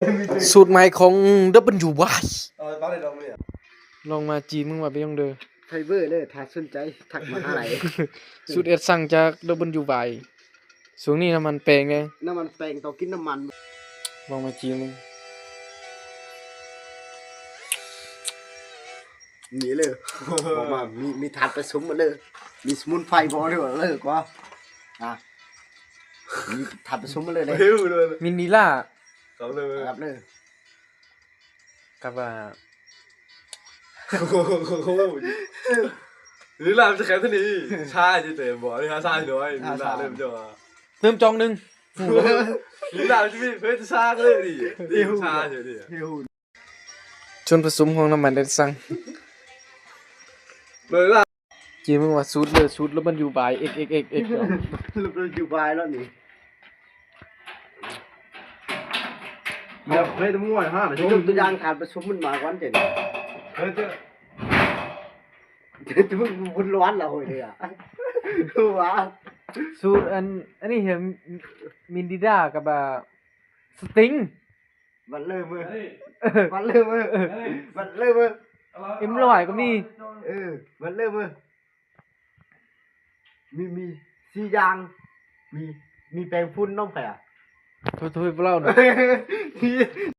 ສູດໃໝ່ຂອງ ດັບເບິນຢູວາຍ ເອົາໄປປາໄດ້ດອກນີ້ ລອງມາຈີ່ເບິ່ງວ່າເປັນຈັ່ງເດີ ໄຟເບີເດີ ຖ້າສົນໃຈທັກມາຫາໄດ້ ສູດເອັດສັ່ງຈາກ ດັບເບິນຢູວາຍ ຊ່ວງນີ້ນ້ຳມັນແປງເດ້ ນ້ຳມັນແປງຕ້ອງກິນນ້ຳມັນ ລອງມາຈີ່ເບິ່ງ ນີ້ເລີຍ ບອກມາ ມີ ມີທາດປະສົມມາເລີຍ ມີສະໝຸນໄພບໍ່ເລີຍ ເລີຍກວ່າ ອ່າ ມີທາດປະສົມມາເລີຍເດ້ ຫິນດີລາ ກັບເລີຍ ກັບວ່າ ນີ້ລະມັນຈະແຂງເທົ່ານີ້ ຊາຢູ່ເຕັມບໍ່ ນີ້ຊາຢູ່ໜ້ອຍ ນີ້ລະເລີ່ມຈະວ່າ ເລີ່ມຈອງໜຶ່ງ ນີ້ລະມັນຈະມີເພິ່ນຊາເລີຍນີ້ ນີ້ຊາຢູ່ນີ້ ສ່ວນປະສົມຂອງນ້ຳມັນເອັດຊັງ ເບິ່ງລະ ຈີ່ເບິ່ງວ່າສູດເລີຍ ສູດລະເບິນຢູວາຍ ເອັກ ເອັກ ເອັກ ເອັກ ລະເບິນຢູວາຍແລ້ວນີ້ ແບບເຮັດມວຍຫາ ຍົກຕົວຢ່າງ ທາດປະສົມມັນມາກ່ອນເຈົ້າ ເຮີ້ຍ ເຈົ້າ ເຈົ້າເບິ່ງບຸນລະວັນລະໂຫຍເດີອະ ວ່າ ສູດອັນ ອັນນີ້ເຫັນມິນດີດາກັບ ອ່າ ສະຕິງ ວັນເລີເວີ ເອີ ວັນເລີເວີ ເອີ ວັນເລີເວີ ເອັມຮ້ອຍກໍມີ ເອີ ວັນເລີເວີ ມີ ມີສີ່ຢ່າງ ມີ ມີແປງຝຸ່ນນຳໃຜອະ ໂທດ ໂທດ ບໍ່ເລົ່ານະ